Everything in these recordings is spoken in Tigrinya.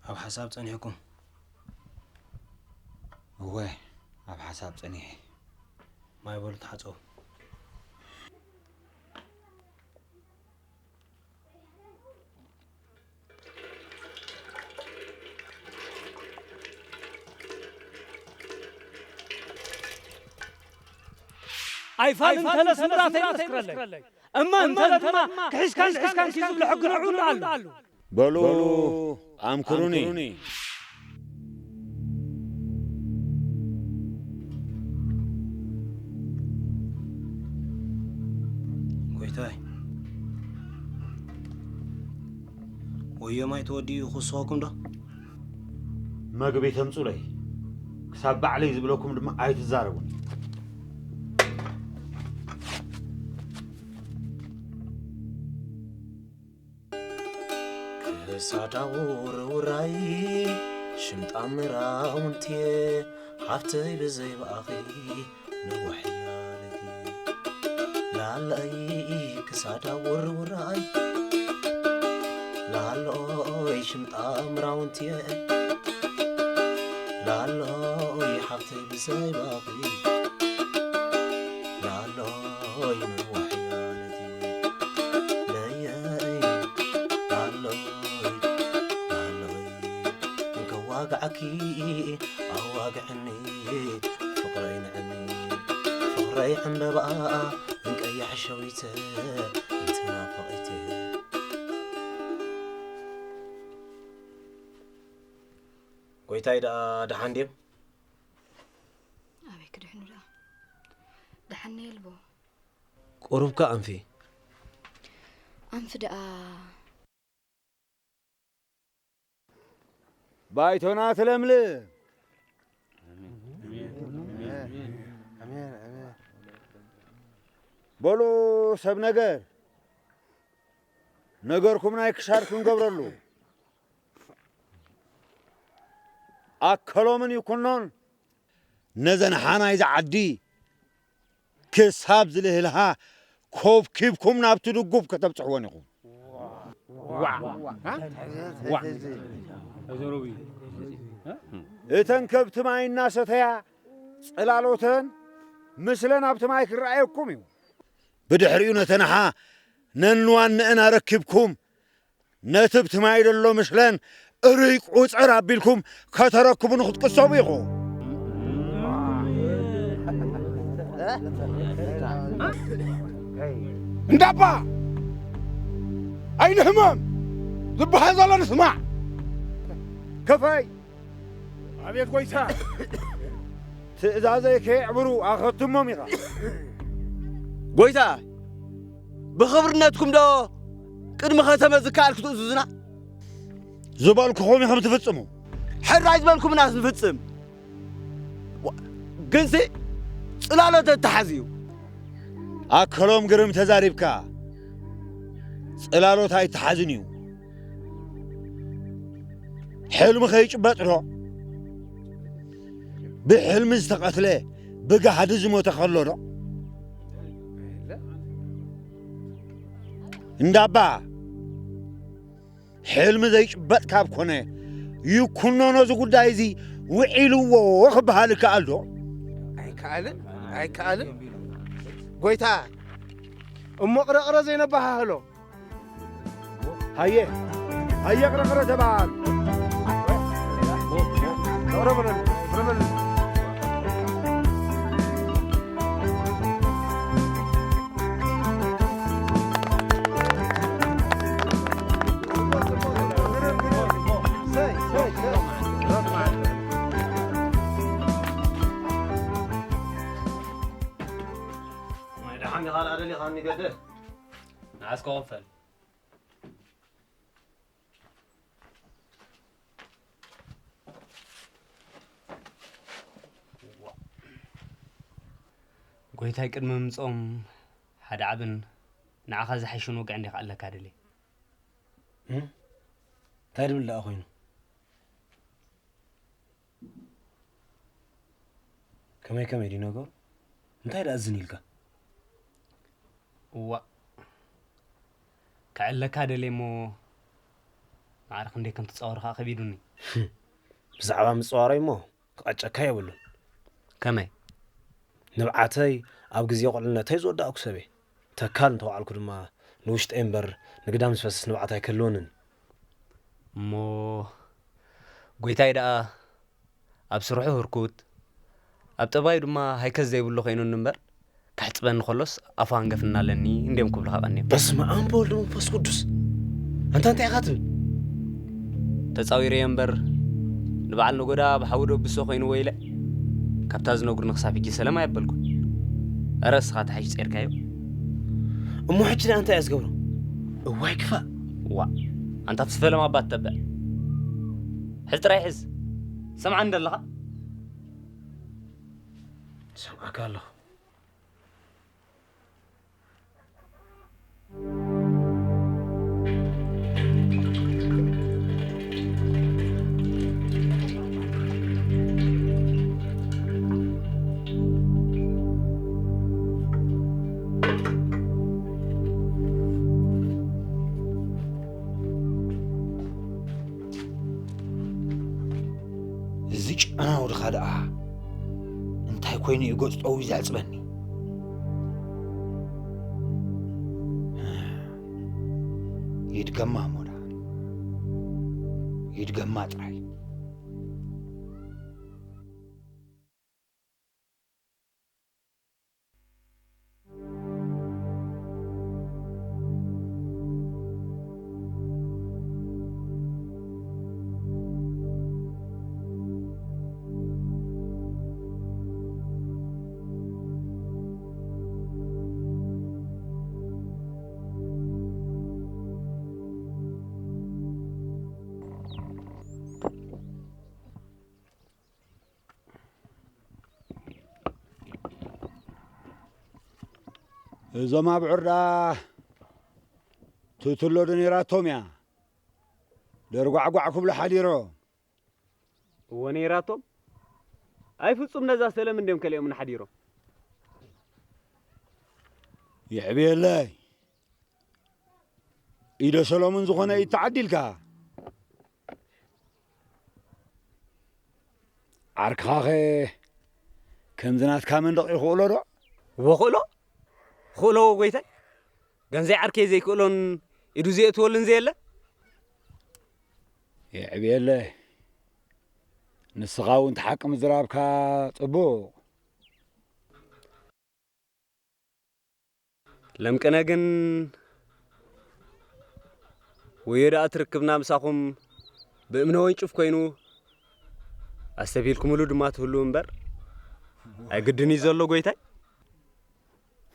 ኣብ ሓሳብ ጸኒሕኩም? እወ፣ ኣብ ሓሳብ ጸኒሐ። ማይ በሉ ተሓጸቡ። ኣይፋልን ተለስ ምራተይ መስክረለይ። እመ እንተ ድማ ክሒስካን ክሒስካን ክዩ ዝብሎ ሕጊ ንዕኡ ኣሎ። በሉ ኣምክሩኒ። ጎይታይ፣ ወዮ ማይ ተወዲኡ ክውስኸኩም ዶ? መግቢ ተምጹለይ፣ ክሳብ ባዕለይ ዝብለኩም ድማ ኣይትዛረቡኒ። ክሳዳ ውርውራይ ሽምጣ ምራውንትየ ሓፍተይ ብዘይ ብኣኺ ነዋሕያለቲ ላለይ ክሳዳ ውርውራይ ላሎይ ሽምጣ ምራውንትየ ላሎይ ሓፍተይ ብዘይ ብኣኺ ላሎይ ነዋሕያለቲ ለየይ ላሎይ ላሎይ እንከዋግዓኪ ኣዋግዕኒ ፍቕረይ ንዕኒ ፍቕረይ ዕምበባ እንቀያሕ ሸዊተ እንትናፈቒተ ጎይታይ ደኣ ደሓን ድዮም? ኣበይ ክድሕኑ ደኣ ደሓን የልቦ። ቁሩብካ ኣንፊ። ኣንፊ ደኣ ባይቶና ትለምልም። በሉ ሰብ ነገር ነገርኩም ናይ ክሻር ክንገብረሉ ኣከሎምን ይኩኖን ነዘን ሓናይ ዝዓዲ ክሳብ ዝልህልሃ ኮብኪብኩም ናብቲ ድጉብ ከተብጽሕወን ኢኹም። እተን ከብቲ ማይ እናሰተያ ጽላሎተን ምስለን ኣብቲ ማይ ክረኣየኩም እዩ። ብድሕሪኡ ነተን ሓ ነንዋንእን ኣረኪብኩም ነቲ ብቲ ማይ ደሎ ምሽለን እርይ ቁጽር ኣቢልኩም ከተረክቡ ንክትቅሰቡ ኢኹም። እንዳባ ኣይንህመም ዝበሃል ዘሎ ንስማዕ። ከፋይ ኣቤት ጎይታ። ትእዛዘይ ከየዕብሩ ኣኸትሞም ኢኻ። ጎይታ ብኽብርነትኩም ዶ ቅድሚ ኸተመ ዝከኣል ክትእዝዙና? ዝበልኩኹም ኢኹም ትፍጽሙ። ሕራይ ዝበልኩምናስ ንፍጽም። ግንሲ ጽላሎት እተሓዝ እዩ። ኣከሎም ግርም ተዛሪብካ። ጽላሎት ኣይተሓዝን እዩ። ሕልሚ ከይጭበጥ ዶ? ብሕልሚ ዝተቐትለ ብጋህዲ ዝሞተ ከሎ ዶ? እንዳባ ሕልሚ ዘይጭበጥ ካብ ኮነ ይኩኖ ነዚ ጉዳይ እዚ ውዒልዎ ክበሃል ይከኣል ዶ? ኣይከኣልን፣ ኣይከኣልን። ጎይታ እሞ ቅረቅረ ዘይነባሃህሎ ሃየ ሃየ ቅረቅረ ተባሃል። ናይ ደሓን ኢኻ ደኣ ደሊኻኒ ገደ። ንዓስከ ክፈል። ጎይታይ ቅድሚ ምምፅኦም ሓደ ዓብን ንዓኻ ዝሓይሽን ወግዒ እንዲኻ ኣለካ ደልየ። እንታይ ድብል ደኣ ኮይኑ? ከመይ ከመይ ድዩ ነገሩ? እንታይ ደኣ እዝን ኢልካ? እዋእ፣ ከዕለካ ደልየ እሞ ማዕረ ክንደይ ከም ትጻወር ከኣ ከቢዱኒ። ብዛዕባ ምጽዋረይ እሞ ክቐጨካ የብሉን። ከመይ? ንብዓተይ ኣብ ግዜ ቁልዕነተይ ዝወዳእኩ ሰበይ። ተካል እንተወዓልኩ ድማ ንውሽጠይ እምበር ንግዳም ዝፈስስ ንብዓት ኣይክህልወንን። እሞ ጎይታይ ደኣ ኣብ ስርሑ ህርኩት፣ ኣብ ጠባዩ ድማ ሃይከስ ዘይብሉ ኮይኑኒ እምበር፣ ከሕጽበኒ ከሎስ ኣፉ ሃንገፍና ኣለኒ እንድዮም ክብሉኻ ቀንዮም። በስመ ኣብ ወወልድ ወመንፈስ ቅዱስ። ኣንታ እንታይ ኢኻ ትብል? ተጻዊረዮ እምበር፣ ንበዓል ነጎዳ ብሓዊ ደብሶ ኮይንዎ ኢለ፣ ካብታ ዝነግሩኒ ክሳብ ሕጂ ሰለም ኣየበልኩን። እረ እስኻ ተሓይሽ ጸይርካዮ። እሞ ሕጂ ደኣ እንታይ እየ ዝገብሮ? እዋይ ክፋእ። ዋ፣ ኣንታ ትስፈለም ኣባት ተበዕ። ሕዝ ጥራይ ሕዝ። ሰምዓኒ ደለኻ? ሰምዓካ ኣለኹ። እዚ ጨና ወድኻ ደኣ እንታይ ኮይኑ እዩ ገጹ ጠውዩ ዘዕጽበኒ? ይድገማ እሞ ደኣ። ይድገማ ጥራይ። እዞም ኣብዑር ደኣ ትትሎ ዶ ነይራቶም እያ? ደርጓዕጓዕ ክብሉ ሓዲሮም። እወ ነይራቶም። ኣይ ፍጹም ነዛ ሰለም እንድዮም ከሊኦምን ሓዲሮም። የዕብየለይ። ኢደ ሰሎምን ዝኾነ ኢድ ተዓዲልካ። ዓርክኻኸ ከምዚ ናትካ መንደቕ ይኽእሎ ዶ? እወ ክእሎ። ክእሎ እወ ጎይታይ። ገንዘይ ዓርከይ ዘይክእሎን ኢዱ ዘየእትወሉን ዘየለ። የዕብየለይ። ንስኻ እውን እቲ ሓቂ ምዝራብካ ጽቡቕ። ለምቅነ ግን ወዮ ደኣ ትርክብና ምሳኹም ብእምነ ወንጭፍ ኮይኑ ኣስተብሂልኩምሉ ድማ ትህልዉ እምበር ኣይግድን እዩ ዘሎ ጎይታይ።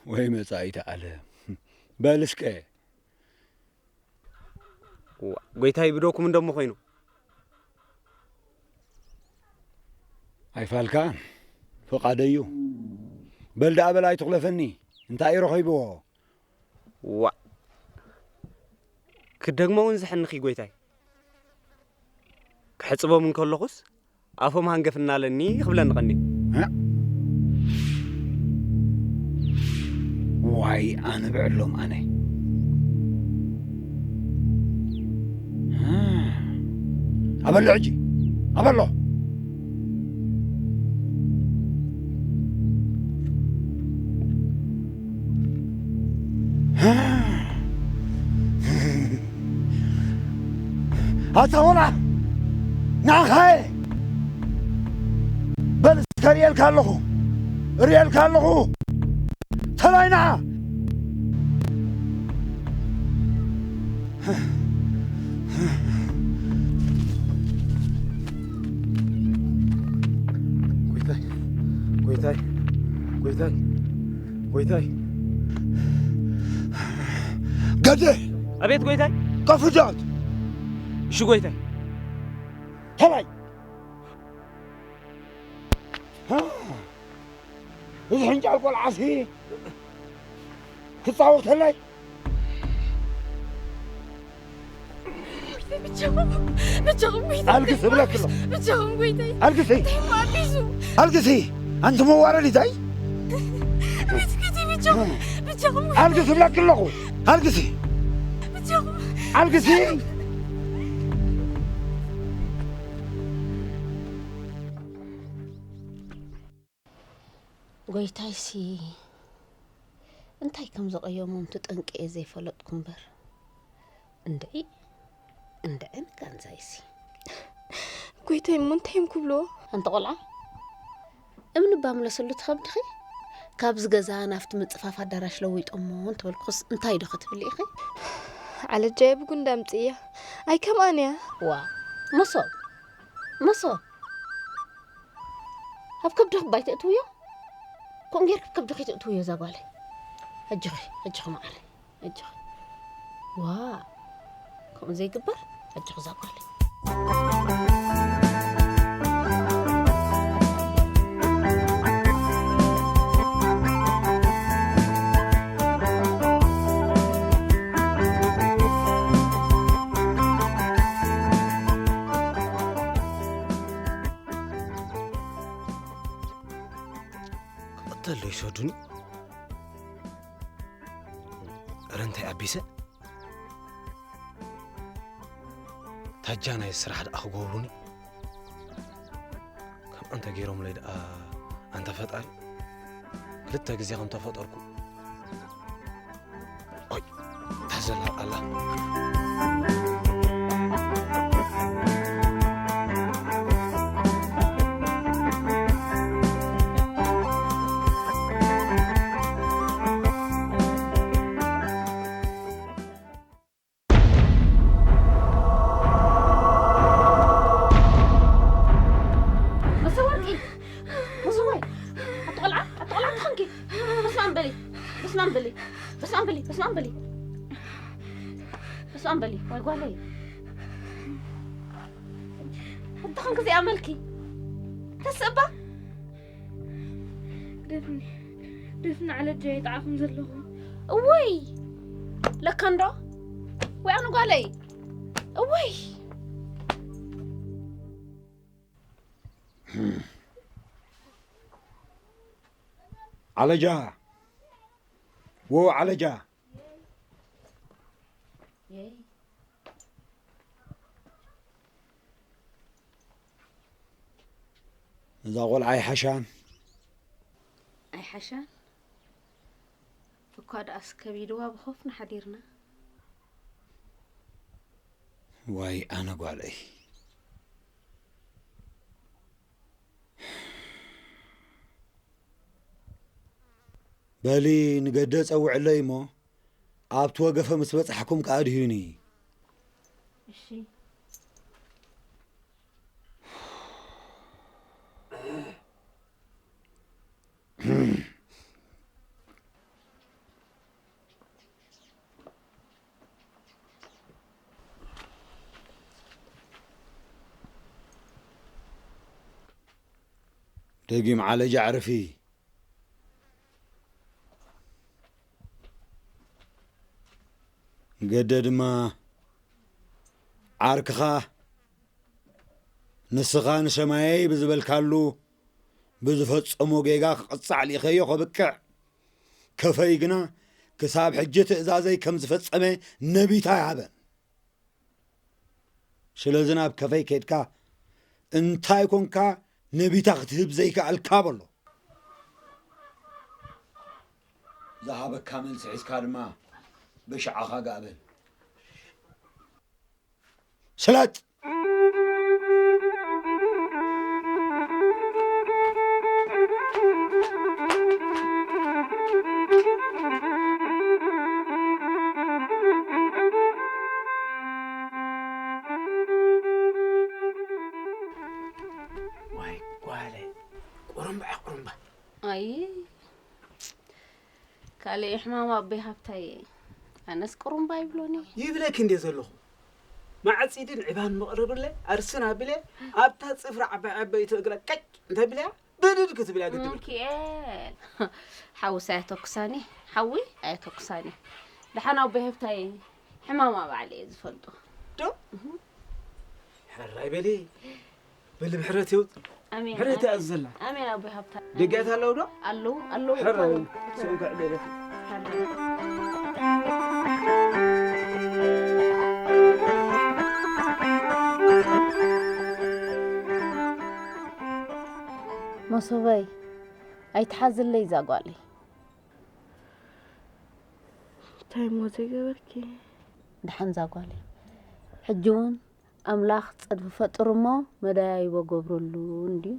ወይ መጻኢት ዓለም። በል እስከ። ዋ፣ ጎይታይ ብደኩም እንደሞ ኮይኑ። ኣይፋልካን፣ ፍቓደዩ። በል ደኣ በል ኣይትኹለፈኒ። እንታይ እዩ ረኺብዎ? ዋ፣ ክደግሞ እውን ዘሕንኺ ጎይታይ። ክሕጽቦም እንከለኹስ ኣፎም ሃንገፍ እናለኒ ክብለኒ ቀንዩ። እ? ዋይ ኣነ ብዕሎም ኣነ። እ? ኣበሎ ሕጂ፣ ኣበሎ። እ? ኣታ ቆልዓ፣ ንዓኻ እየ። በል እስከ ርእየልካ ኣለኹ፣ ርእየልካ ኣለኹ። ተላይ ንዓ። ጎይታይ፣ ጎይታይ፣ ጎይታይ፣ ጎይታይ። ገደ! ኣቤት ጎይታይ። ከፍጃት! እሺ ጎይታይ። ተላይ! ሃ! እዚ ሕንጫል ቆልዓሲ ክጻወተለይ? ብቻኹም፣ ብቻኹም ጎይታይ። ኣልግስ እብለኪ ኣለኹ። ብቻኹም ጎይታይ። ኣልግሲ። እንታይ እሞ ኣቢሱ? ኣልግሲ። ኣንቲ መዋረዲታይ። ቤት ኪቲ ብቻኹም፣ ብቻኹም ጎይታይ። ኣልግስ እብለኪ ኣለኹ። ኣልግሲ። ብቻኹም። ኣልግሲ። ጎይታይሲ እንታይ ከም ዘቐየሞም እቲ ጠንቂ እየ ዘይፈለጥኩ እምበር። እንድዒ፣ እንድዒ ንጋንዛይሲ። ጎይታይ እሞ እንታይ እዮም ክብልዎ? ኣንቲ ቆልዓ፣ እምኒ እባ ምለሰሉ ትኸብድኺ። ካብዚ ገዛ ናብቲ ምጽፋፍ ኣዳራሽ ለዊጦሞ እንተበልኩኽስ እንታይ ዶ ክትብሊ ኢኺ? ዓለጃየ ብጉንዳ ኣምጽእያ። ኣይ ከምኣን እያ። ዋ፣ መሶብ፣ መሶብ። ኣብ ከብድኺ ባይ ተእትውዮ? ከምኡ ጌርኪ ከብድኺ ተእትውዮ እዛ ጓለይ። ኣጆኺ፣ ኣጆኺ መዓረይ፣ ኣጆኺ። ዋ፣ ከምኡ ዘይግበር፣ ኣጆኺ እዛ ጓለይ። ክቕተል ዶ ይሰዱኒ? እረ እንታይ ኣቢሰ? ታጃ ናይ ስራሕ ደኣ ክገብሩኒ? ከም ኣንተ ገይሮምለይ ደኣ ኣንተ ፈጣሪ። ክልተ ግዜ ከም ተፈጠርኩ። ኦይ፣ እታ ዘላ ኣላ። መሰብ ወርቂ፣ መሰብ ወይ፣ ኣቲ ቆልዓ፣ ኣቲ ቆልዓ፣ እንታይ ኾንኪ? በስመ ኣብ በሊ፣ በስመ ኣብ በሊ፣ በስመ ኣብ በሊ፣ በስመ ኣብ በሊ፣ በስመ ኣብ በሊ፣ ወይ ጓለይ። እንታይ ኾንኪ እዚኣ መልኪ? ተስእባ? ደፍኒ፣ ደፍኒ ዓለጃ ይጥዓኹም ዘለኹም። እውይ! ለካ እንዶ? ወይ ኣነ ጓለይ? እውይ! ዓለጃ! ዎ ዓለጃ! እዛ ቆልዓ ኣይሓሻን። ኣይሓሻን? እኳ ደኣስ ከቢድዋ ብኾፍና ሓዲርና። ዋይ ኣነ ጓለይ። በሊ ንገደ ጸውዕለይ እሞ ኣብቲ ወገፈ ምስ በጻሕኩም ከኣ ኣድህዩኒ። እሺ። ደጊም ዓለጃ ኣዕርፊ። ገደ ድማ ዓርክኻ ንስኻ ንሰማየይ ብዝበልካሉ ብዝፈጸሞ ጌጋ ክቕጻዕ ልኢኸዮ ከብቅዕ፣ ከፈይ ግና ክሳብ ሕጂ ትእዛዘይ ከም ዝፈጸመ ነቢታ ኣይሃበን። ስለዚ ናብ ከፈይ ከድካ እንታይ ኮንካ ነቢታ ክትህብ ዘይከኣልካ በሎ። ዝሃበካ መልሲ ሒዝካ ድማ ብሽዓኻ ጋእ በል። ስለጥ! ዋይ ጓለ፣ ቁሩምባ፣ ቁሩምባ። ኣይ፣ ካልእ ሕማም ኣቦይ ሃብታየ። ኣነስ ቁሩምባ ይብሎኒ። ይብለኪ እንዴ ዘለኹ። ማዕጺድን ዕባን መቕረብለ ኣርስን ኣቢለ ኣብታ ጽፍራ ዓባይ ዓበይቲ እግራ ቀጭ እንተቢለያ ብድድ ክትብል እያ ግድብል። ሚኪኤል፣ ሓውስ ኣየተኩሳኒ፣ ሓዊ ኣየተኩሳኒ። ደሓን ኣቦይ ሃብታየ፣ ሕማማ ባዕለ እየ ዝፈልጦ። ዶ? እህ። ሕራይ በሊ። በሊ ብሕረት ይውጥ። ኣሜን፣ ብሕረት ኣሜን። እያ ዘላ። ኣሜን ኣቦይ ሃብታ። ደጋት ኣለዉ ዶ? ኣለዉ፣ ኣለዉ። ሕራይ በሊ። ሰው ጋር ደረፍ። መሶበይ፣ ኣይትሓዝለይ እዛ ጓለይ። እንታይ እሞ ዘይገበርኪ? ደሓን እዛ ጓለይ። ሕጂ እውን ኣምላኽ ጸድፊ ፈጥሩ እሞ መደያይቦ ገብረሉ እንድዩ።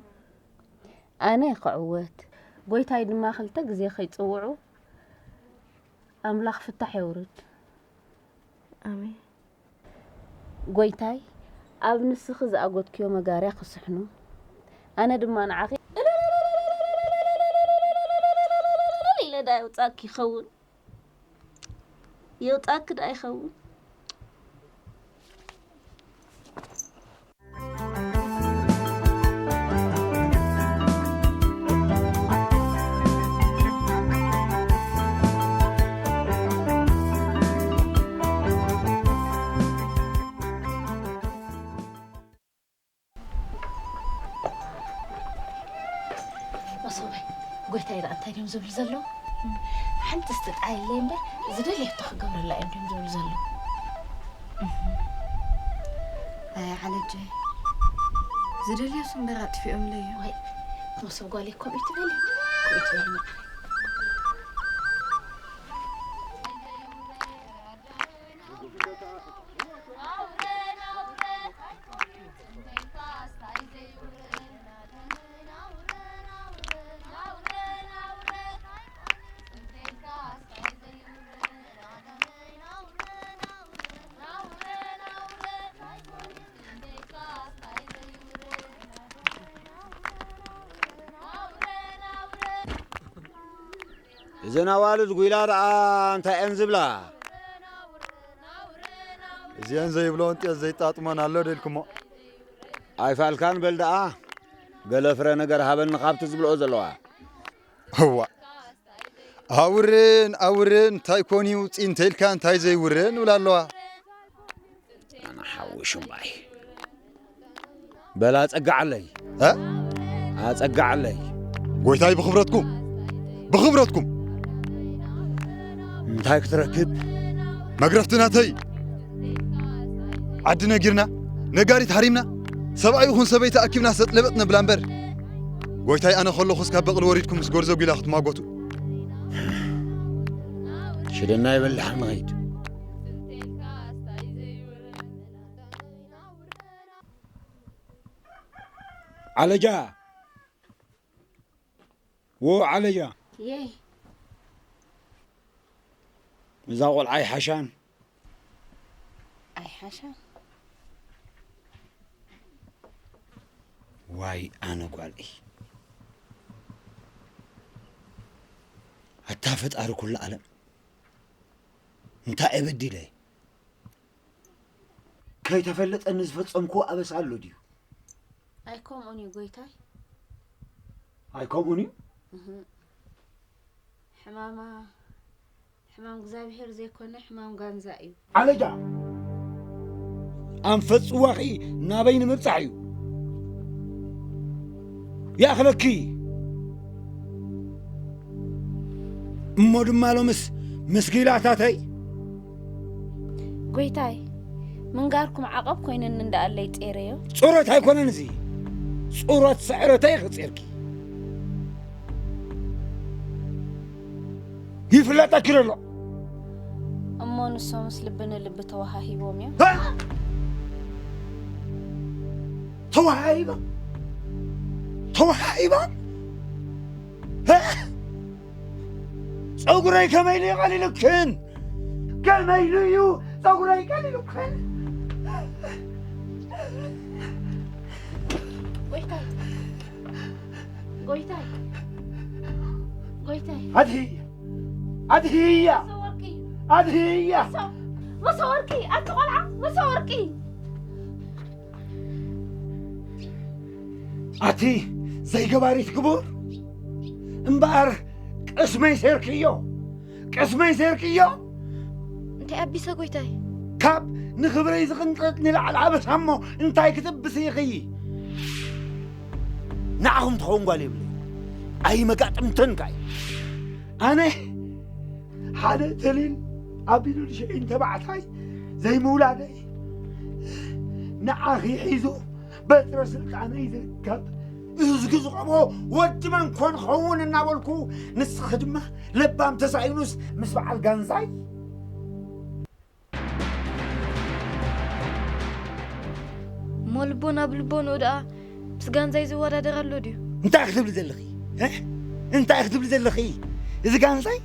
ኣነ ክዕወት፣ ጎይታይ ድማ ክልተ ግዜ ከይጽውዑ ኣምላኽ ፍታሕ የውርድ። ኣሜን። ጎይታይ ኣብ ንስኺ ዝኣጎድክዮ መጋርያ ክስሕኑ፣ ኣነ ድማ ንዓኺ ኢለ ዳ የውጻእኪ ይኸውን። የውጻእኪ ዳ ይኸውን። መሶበይ፣ ጎይታይ ደኣ እንታይ ድዮም ዝብሉ ዘለዉ? ሓንቲ ስጥጣ የለይ እምበር ዝደልየቶ ክገብረላ እዮም ድዮም ዝብሉ ዘለዉ? ኣይ ዓለጀ፣ ዝደልዮስ እምበር ኣጥፊኦምለይ እዮም። ወይ መሶብ ጓለይ፣ ከምኡ ትበሊ፣ ከምኡ ትበሊ መዓረይ። እዘን ኣዋልድ ጒላ ደኣ እንታይ እየን ዝብላ? እዚአን ዘይብሎን ጤስ ዘይጣጥሞን ኣሎ ደልኩሞ። ኣይፋልካን በል ደኣ፣ ገለ ፍረ ነገር ሃበኒ ካብቲ ዝብልኦ ዘለዋ። እዋ፣ ኣውርን ኣውርን እንታይ ኮን እዩ ውፅኢ እንተኢልካ እንታይ ዘይውርን ይብላ ኣለዋ። ኣነ ሓዊ ሽምባይ በል ኣጸግዓለይ። እ? ኣጸግዓለይ። ጎይታይ ብኽብረትኩም፣ ብኽብረትኩም። እንታይ ክትረክብ? መግረፍቲ ናተይ። ዓዲ ነጊርና፣ ነጋሪት ሃሪምና፣ ሰብኣይ ይኹን ሰበይቲ ኣኪብና ሰጥ ለበጥ ነብላ እምበር። ጎይታይ ኣነ ከለኹስ ካብ በቕሊ ወሪድኩም ምስ ጎርዞ ጒላ ክትማጎቱ። ሽደና ይበል ደሓን ንኸይድ። ዓለጃ፣ ዎ ዓለጃ። የይ። እዛ ቆልዓ ኣይሓሻን። ኣይሓሻን። ዋይ ኣነ ጓልይ። ኣታ ፈጣሪ ኩሉ ዓለም። እንታይ እየ በዲለ? ከይተፈለጠኒ ዝፈጸምክዎ ኣበሳ ኣሎ ድዩ? ኣይከምኡን እዩ ጎይታይ። ኣይከምኡን እዩ? እህ። ሕማማ ሕማም እግዚኣብሔር ዘይኮነ ሕማም ጋንዛ እዩ። ዓለጃ! ኣንፈት ጽዋኺ ናበይ ንምብጻሕ እዩ? ይኣኽለኪ! እሞ ድማ ሎምስ ምስ ጊላታተይ ጎይታይ፣ ምንጋርኩም ዓቐብ ኮይነኒ እንዳኣለይ ጼረዮ። ጾረት ኣይኮነን እዚ፣ ጾረት ስዕረተይ ኢኺ ጼርኪ። ይፍለጠኪ ደሎ። እሞ ንሶምስ ልቢ ንልቢ ተወሃሂቦም እዮም። ተወሃሂቦም? ተወሃሂቦም? ጸጉረይ ከመይ ኢሉ እዩ ቀሊሉክን? ከመይ ኢሉ እዩ ጸጉረይ ቀሊሉክን? ጎይታይ፣ ጎይታይ፣ ጎይታይ። ኣድህያ፣ ኣድህያ፣ መሰወርቂ፣ ኣድህያ። መሰወርቂ፣ ኣቲ ቆልዓ፣ መሰወርቂ። ኣቲ ዘይገባሪት ግቡር፣ እምበኣር ቅስመይ ሴርክዮ፣ ቅስመይ ሴርክዮ። እንታይ ኣቢሰ ጎይታይ? ካብ ንኽብረይ ዝቕንጠጥ ንላዕሊ ኣበሳ እሞ እንታይ ክትብስ ኢኺ? ንዓኹም ትኸውን ጓል የብለይ። ኣይመጋጥምተን ከኣ ኣነ ሓደ ተሊል ኣቢሉ ንሽዒን ተባዕታይ ዘይምውላደይ ንዓኺ ሒዙ በትረ ስልጣነይ ዝርከብ እዝጊ ዝቐቦ ወዲ መን ኮን ኸውን እናበልኩ፣ ንስኺ ድማ ለባም ተሳኢኑስ ምስ በዓል ጋንዛይ። እሞ ልቦ ናብ ልቦ ንኡ ደኣ ምስ ጋንዛይ ዝወዳደር ኣሎ ድዩ? እንታይ ክትብሊ ዘለኺ? እ? እንታይ ክትብሊ ዘለኺ? እዚ ጋንዛይ፣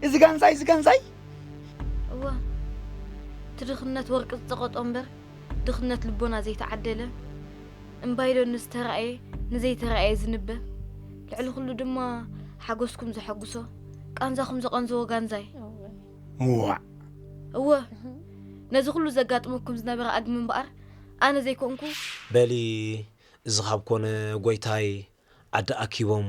እዚ ጋንዛይ፣ እዚ ጋንዛይ። እዋ፣ እቲ ድኽነት ወርቂ ዝጸቐጦ እምበር ድኽነት ልቦና ዘይተዓደለ፣ እምባይዶ ንዝተራእየ ንዘይተራእየ ዝንበብ፣ ልዕሊ ኩሉ ድማ ሓጎስኩም ዘሐጉሶ፣ ቃንዛኹም ዘቐንዝዎ ጋንዛይ። እዋ፣ እወ፣ ነዚ ኩሉ ዘጋጥመኩም ዝነበረ ኣግሚ እምበኣር ኣነ ዘይኮንኩ። በሊ፣ እዚ ካብ ኮነ፣ ጎይታይ፣ ዓዲ ኣኪቦም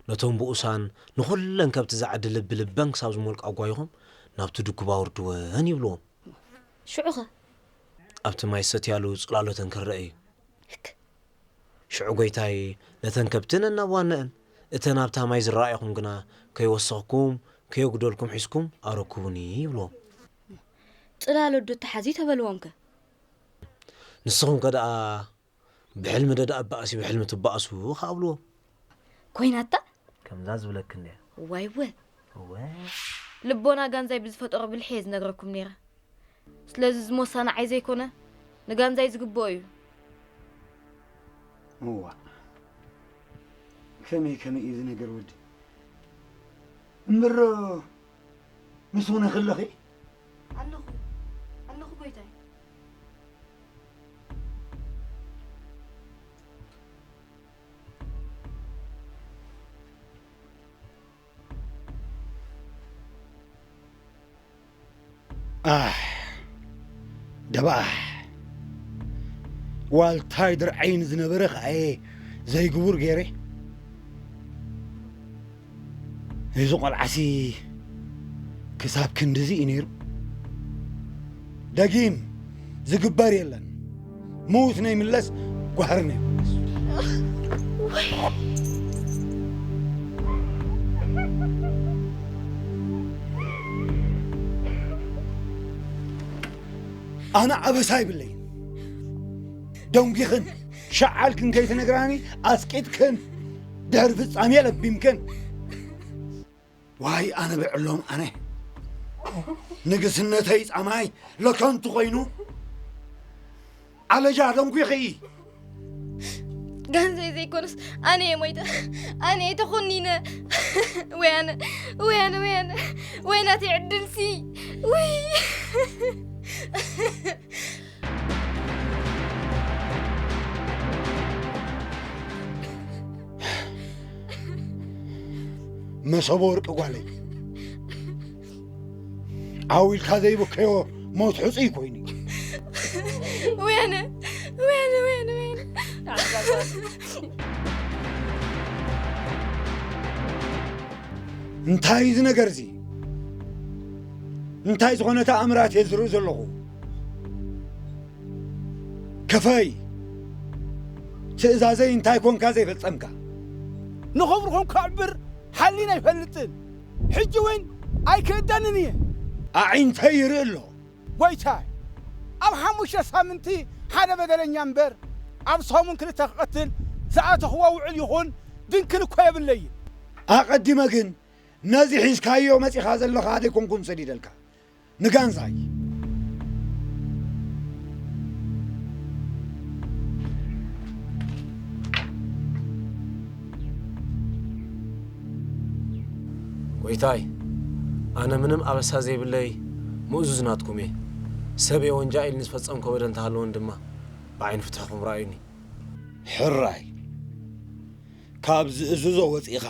ነቶም ብኡሳን ንኹለን ከብቲ ዝዓዲ ልቢ ልበን ክሳብ ዝሞልቃ ጓይኹም ናብቲ ድኩብ ኣውርድወን ይብልዎም። ሽዑኸ? ኣብቲ ማይ ዝሰትያሉ ጽላሎተን ክረአ እዩ። ሽዑ ጎይታይ ነተን ከብቲ ነናብ ዋነአን፣ እተን ኣብታ ማይ ዝረኣኹም ግና ከይወሰኽኩም ከየጉደልኩም ሒዝኩም ኣረክቡኒ ይብልዎም። ጽላሎት ዶ ተሓዝዩ ተበልዎምከ? ንስኹምከ ደኣ ብሕልሚ ዶ ደኣ በኣሲ ብሕልሚ ትበኣሱ ከኣ ብልዎም። ኮይናታ? ከምዛ ዝብለኪ እንድያ። ዋይወ። እወ። ልቦና ጋንዛይ ብዝፈጠሮ ብልሒ እየ ዝነግረኩም ነይረ። ስለዚ እዚ ሞሳ ንዓይ ዘይኮነ ንጋንዛይ ዝግብኦ እዩ። እዋ፣ ከመይ ከመይ እዩ እዚ ነገር ወዲ? እምሮ ምስ ውነ ከለኺ? ኣለኹ፣ ኣለኹ ጎይታይ። ኣሕ፣ ደባሕ። ዋልታይ ድርዓይን ዝነበረ ኸኣየ ዘይግቡር ገይረ። እዚ ቖልዓሲ ክሳብ ክንድዚ እዩ ነይሩ። ደጊም ዝግበር የለን። ምዉት ነይምለስ፣ ጓህሪ ነይምለስ። ኣነ ኣበሳ ይብለይን። ደንጒኽን ሸዓልክን ከይትነግራኒ ኣስቂጥክን ድሕሪ ፍጻሜ ለቢምክን። ዋይ ኣነ ብዕሎም ኣነ ንግስነተይ ጻማይ ለከንቱ ኮይኑ ኣለጃ ደንጒኺ። ጋንዘይ ዘይኮነስ ኣነ እየ ሞይተ፣ ኣነ እየ ተኾኒነ። ወያነ፣ ወያነ፣ ወያነ፣ ወይ ናተይ ዕድልሲ። ውይ። መሰቦ ወርቂ ጓለይ ዓው ኢልካ ዘይበከዮ ሞት ሕፁይ ኮይኑ። ወያነ፣ ወያነ፣ ወያነ፣ ወያነ። እንታይ እዚ ነገር እዚ? እንታይ ዝኾነ ተኣምራት እየ ዝርኢ ዘለኹ? ከፈይ፣ ትእዛዘይ እንታይ ኮንካ ዘይፈጸምካ? ንኽብርኹም ከዕብር ሓሊና ኣይፈልጥን። ሕጂ እውን ኣይክእደንን እየ። ኣዒንተይ ይርኢ ኣሎ። ጐይታይ፣ ኣብ ሓሙሽተ ሳምንቲ ሓደ በደለኛ እምበር፣ ኣብ ሰሙን ክልተ ክቐትል ዝኣተኽዎ ውዕል ይኹን ድንክል እኮ የብለይን። ኣቐዲመ ግን ነዚ ሒዝካዮ መጺኻ ዘለኻ ደይኮንኩን ሰዲደልካ። ንጋንዛይ። ጎይታይ፣ ኣነ ምንም ኣበሳ ዘይብለይ ምእዙዝ ናትኩም እየ። ሰብ እየ ወንጃ ኢሉ ንዝፈጸምኮ በደል እንተሃለወን ድማ ብዓይኒ ፍትሕኹም ረኣዩኒ። ሕራይ፣ ካብ ዝእዝዞ ወጺእኻ